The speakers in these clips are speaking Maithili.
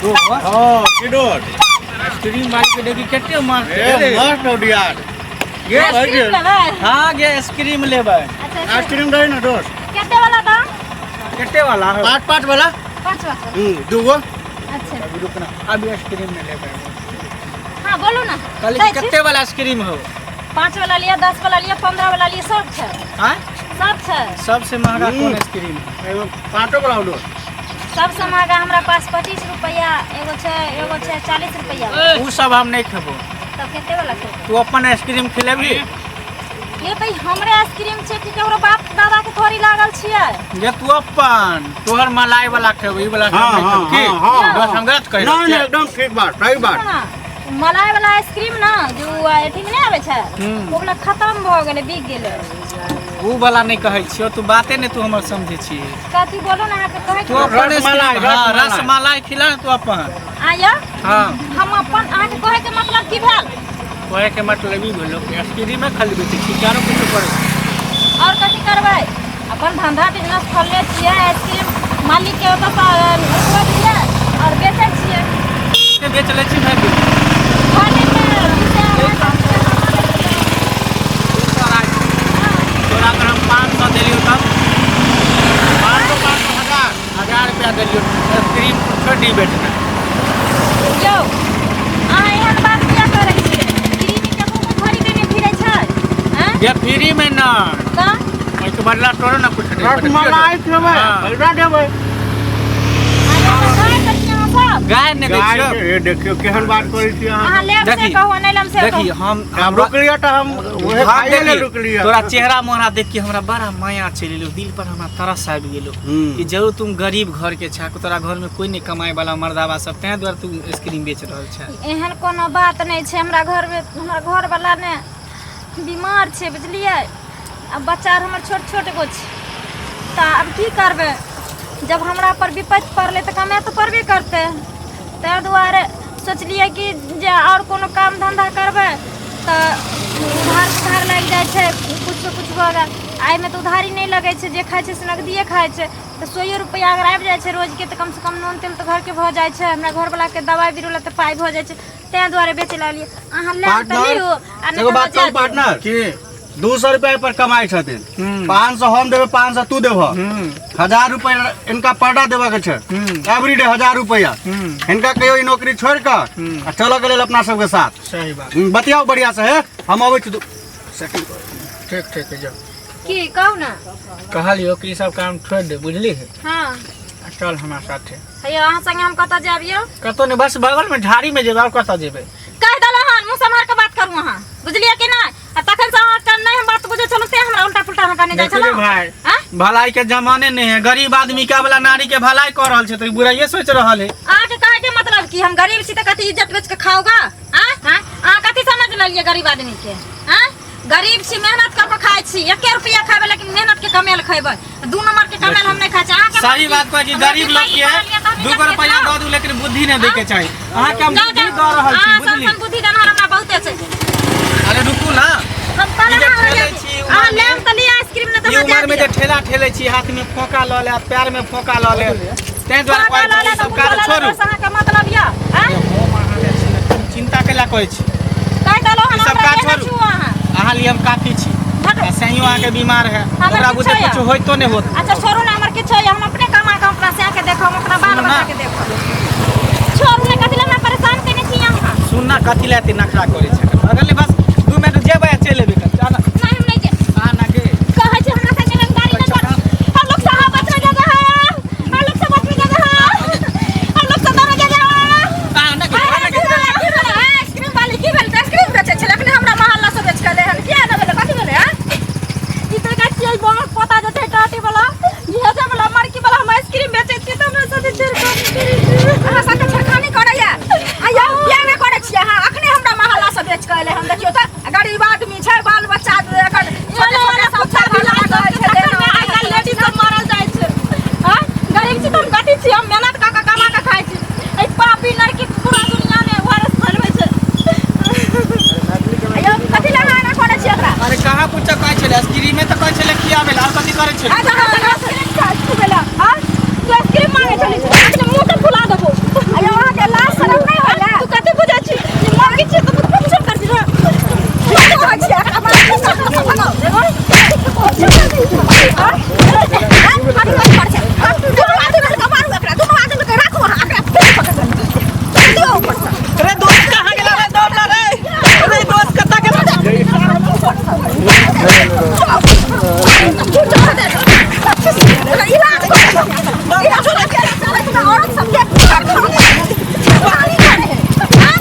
दोस्त। हाँ की दोस्त? आइसक्रीम वाली के देखी कते मस्त ए, रे। मस्त हो यार। गे आइसक्रीम लेबै? हाँ गे, आइसक्रीम लेबै। अच्छा अच्छा। आइसक्रीम रहे ना दोस्त? कते वाला दाम? कते वाला हो? पाँच पाँच वाला। पाँच पाँच वाला। दूगो। अच्छा। अभी रुकना, अभी आइसक्रीम नहीं लेबै। हाँ बोलू ना। कहली दै छी। कते वाला आइसक्रीम हो? 5 वाला लिया, 10 वाला लिया, 15 वाला लिया, सब छै। हाँ? सब छै। सबसे महंगा कोन आइसक्रीम है? एगो पाँचो वाला हो दोस्त। सबसे महंगा हमरा पास 25 रुपया एगो छै, एगो छै 40 रुपया। उ सब हम नहीं खेबो। तब कते वाला खेबो? तू अपन आइसक्रीम खिलेबही? ये भाई हमरे आइसक्रीम छै कि केकरो बाप दादा के थोड़ी लागल छियै? जे तू अपन तोहर मलाई वाला खेबो, ई वाला हाँ, नहीं हाँ, खेबो की? हाँ, हाँ, बस हम गलत कहि नहीं रहल नहीं छियै। एकदम ठीक बात, सही बात। ना, मलाई वाला आइसक्रीम ना जो अथी में नहीं आबै छै, ओ वाला खत्म भऽ गेलै, बिक गेलै। उ वाला नहीं कहै छियौ, तू बाते नहीं तू हमर समझै छी। कथी बोलो ना अहाँके कहै तू अपन रसमलाई, आइसक्रीम, हाँ, रसमलाई। रसमलाई खिला ना तू अपन। आया? हाँ। हम अपन अहाँके कहै के मतलब की भेल? कहै के मतलब ई भेलो कि आइसक्रीमे खाली बेचै छी, आरो किछो करै छी? और कथी करबै? अपन धंधा बिजनेस खोलले छियै, आइसक्रीम मालिक के ओतऽ सँ रुकबै छियै और बेचै छियै। कते बेच लै छी भरि दिन? भरि दिनमे 200, 250 रुपया कमा लै छियै। तोरा अगर हम 500 देलियौ तब? 500 500 हजार। 1000 रुपया देलियौ, आइसक्रीम छोड़ि दी बेचना। यौ, अहाँ एहन बात किया करै छियै? फ्रीमे केकरो कोइ थोड़ी देने फिरै छै? आँय? जे फ्री में ना, तऽ ओहिके बदला तोरो ना कुछ देबे पड़तै। रसमलाई खेबै? हाँ। पैसा देबै। अहाँ गाय करै छी अहाँ सब? गाय नहि दै गाय छियौ। के- देखियौ केहन बात करै छी अहाँ। अहाँ लेब से देखी, कहू, नहि लेब से देखी कहू। हम हम रुकलियै तऽ हम उहे हम खाइए देखी, ले रुकलियै। तोरा चेहरा मोहरा देख के हमरा बड़ा माया चलि एलो, दिल पर हमरा तरस आबि गेलो कि जरूर तुम गरीब घर के छा, तोरा घर में कोई नहीं कमाए वाला मर्दावा सब, तें दुआरे तू आइसक्रीम बेच रहल छा। एहन कोनो बात नहि छै। हमरा घर में हमर घर वाला ने बीमार छै, बुझलियै? आ बच्चा आर हमर छोट छोट गो छै, तऽ आब की करबै? जब हमरा पर विपत्ति पड़लै तऽ कमाए तऽ पड़बे करतै। ताहि दुआरे सोचलियै कि जे आओर कोनो काम धन्धा करबै तऽ उधार पुधार लागि जाइ छै, किछु किछु भऽ गेल। आ एहिमे तऽ उधारी नहि लगै छै, जे खाइ छै से नगदिए खाइ छै। तऽ 100 रुपैआ अगर आबि जाइ छै रोजके तऽ कमसँ कम नून तेल तऽ घरके भऽ जाइ छै, हमरा घरवलाके दवाइ बीरो लए तऽ पाइ भऽ जाइ छै। ताहि दुआरे बेचै लागलियै। अहाँ लेब तऽ पार्टनर लिउ आ नहि एगो तऽ बात जाय कहू दियौ। पार्टनर, की? 200 रुपया पर कमाई छथिन। 500 हम देबै, 500 तू देबह। 1000 रुपया इनका पर्दा देबऽ के छै। एवरी डे 1000 रुपया। हिनका कहियो ई नौकरी छोड़ कऽ आ चलऽ के लेल अपना सबके साथ। सही बात। बतियाउ बढ़िया से। हे, हम अबै छी। ठीक ठीक, जाओ। की कहू ना? कहलियो कि ई सब काम छोड़ दे, बुझली? हाँ। आ चल हमरा साथे। हेयौ, अहाँ संगे हम कतऽ जायब यौ? कतौ नहि, बस बगल में झाड़ी में जेबै, और कतऽ जेबै? कहि देलहुँ हन, मुँह सम्हार के बात करू अहाँ, बुझलियै कि नहि? आ तखन से अहाँ के नहि हम बात बुझै छलहुँ, से हमरा उल्टा पुल्टा अहाँ कहने जाइ देखी रे छलहुँ। भाई, आँय? भलाई के जमाने नहीं है। गरीब आदमी का वाला नारी के भलाई कर रहल छै तो ई बुराइये सोच रहल है। अहाँके कहै के मतलब कि हम गरीब छी तऽ कथी इज्जत बेच के खाओगा? आँय? आँय? अहाँ कथी समझ लेलियै गरीब आदमी के? आँय? गरीब छी, मेहनत कर के खाइ छी, एके रुपया खेबै लेकिन मेहनत के कमेल खेबै, 2 नंबर के कमेल हम नहि खाइ छी। अहाँके सही बात कहै छी। हमरा गरीब लोक पाइ के पड़ल यऽ तऽ हम 2 रुपया दऽ दू लेकिन बुद्धि नहि दै के चाही। अहाँके हम जाउ, बुद्धि जाउ। दऽ रहल छी, अहाँ बुझली? सन बुद्धि देनहार हमरा बहुते छै। अरे रुकू ना। हम कहलहुँ ई जे ना, ठेलै अहाँ छी, अहाँ उमर में- लेब तऽ लिअ आइसक्रीम, नहि तऽ ई हमरा उमर में जाय जे दिअ। ठेला ठेलै छी, हाथ में फोका लऽ ले, पैर में फोका लऽ ले, ताहि दुआरे फोका कहै लऽ छी ले ई तऽ सब कुछो काज लऽ ले, छोड़ू। बस अहाँके मतलब यऽ, आँय? हम अहाँ लए छी ने, चिंता केला करै छी? कहि देलहुँ हन, ई सब हमरा काज देह नहि छोड़ू। छुअ अहाँ। अहाँ लिए हम काफी छी। हटू। आ सहियो अहाँके बीमार है, हमर ओकरा किछो बुझे यऽ। कुछ होइतो नहि होत। अच्छा छोड़ू ना, हमर किछो यऽ, हम अपने कमा कऽ अपना सएह के देखब, अपना बाल सुनू ना। बच्चा के देखब। छोड़ू ने, कथी लए हमरा परेशान केने छी अहाँ? सुन ना, कथी लए एते नखरा करै छै? अगर बस 2 मिनट जेबै आ चलि एबै। चल। नहीं, हम नहीं जाए। आ ना गे। कहै छै हमरा संगे रंगदारी नहि कर। हम लोग साहब बचमे जगह है, हम लोग सब बचमे जगह है, हम लोग सब दोनों जगह है। आ ना गे, आ ना गे। की भेलै? आइसक्रीम वाली की भेलै? आइसक्रीम बेचै छलै, अखने हमरा मोहल्ला से बेच के एलै हन। किया नहि भेलै? कथी भेलै? आँय? ई तऽ कहै छियै बहुत पोता जे छै टाटी वाला, इहे जे वाला मरकी वाला, हम आइसक्रीम बेचै छियै तऽ हमरा साथे छेड़खानी करै छै। अहाँ साथे छेड़खानी करैया? आ यौ, किया नहि करै छियै अहाँ? अखने हमरा मोहल्ला से बेच के एलै हन। देखियौ तऽ गरीब आदमी छै, बाल बच्चा एखन छोटे छोटे कुत्ता बिलाइ सब के चक्कर में आइ काल्हि लेडीज सब मरल जाइ छै। आँय? गरीब छी तऽ हम कथी छी? हम मेहनत कऽ कऽ कमा कऽ खाइ छी। एहि पापी लड़की पूरा दुनिया में वायरस फैलबै छै। यौ, कथी लए अहाँ एना करै छियै एकरा? अरे कहाँ कुछ कहै छलै? आइसक्रीमे तऽ कहै छलै खियाबै लए, आओर कथी करै छलै? अच्छा, हाँ, आइसक्रीम खा खुबेला। हाँ, तू आइसक्रीम मांगे चली, अपने मुंह के फुला देबो। अयो, अहाँ के चढ़ दे इलाज कर इलाज कर औरत सब के पानी करे है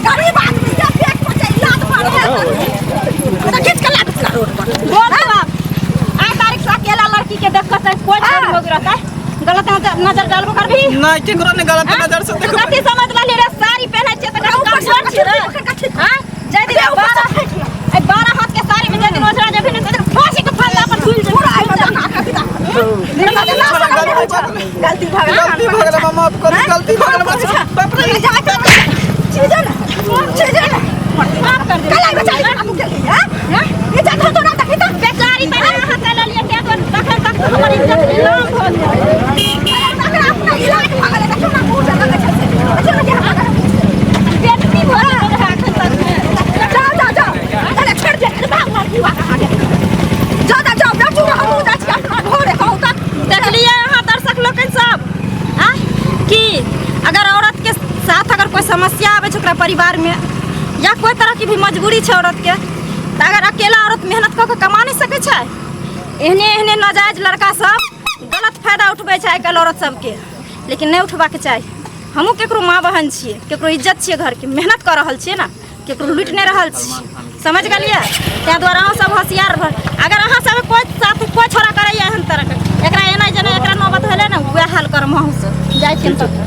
गरीब आदमी के पेट पर इलाज मारे है तो खींच के लाग रोड पर। बोल बाप, आइ तारीख से अकेला लड़की के देख के कोई छोड़ हो रहता है गलत नजर डालबो करबी? नहीं, केकरो ने गलत नजर से देखो। कथी समझ लेली रे? साड़ी पहनै छियै तऽ कथी कमजोर छियै रे? हां, जै दिन 12 हाथ के साड़ी में जै दिन ओझरा जेबही ने, तै दिन फांसी के फंदा पर झूल जेबही। पूरा आइ बता का गलती भऽ गेल। गलती भऽ गेल, माफ कर, गलती भऽ गेल। बाप रे, माफ कर दे। कल बेचारी हम गेली हां, इज्जत हो तोरा देखी त बेचारी पहले अहाँ चलि एलियै ताहि दुआरे तखन तक तऽ हमर इज्जत नीलाम भऽ गेल। अगर अपना इलाज भऽ गेलै, देखियौ ने मुँह लगै छै, देखियौ ने केहन लगै छै। बेटी भऽ गेल रहै एखन तक मे। जाओ जाओ जाओ, अरे छोड़ दे, अरे भाग मार की बात अहाँके। जाओ जाओ जाओ, बेचू ने, हमहूँ जाइ छी अपना घरे कहू तऽ। देखलियै अहाँ दर्शक लोकनि सब आ कि अगर औरत के साथ अगर कोई समस्या आबै छै ओकरा परिवार में या कोई तरह की भी मजबूरी छै औरत के, तऽ अगर अकेला औरत मेहनत कऽ के कमा नहि सकै छै, एहने एहने नाजायज लड़का सब गलत फायदा उठबै छै आइकाल्हि औरत सबके, लेकिन नहि उठबाके चाही। हमहूँ केकरो माँ बहन छियै, केकरो इज्जत छियै, घरके मेहनत कऽ रहल छियै ने, केकरो लूटि नहि रहल छी, समझ गेलियै? ताहि दुआरे अहाँ सब होशियार भऽ, अगर अहाँ सब कोइ साथ कोइ छोड़ा करैया एहन तरहके, एकरा एना जेना एकरा नौबत भेलै ने, वएह हाल करम अहूँ सब। जाइ छियनि तब।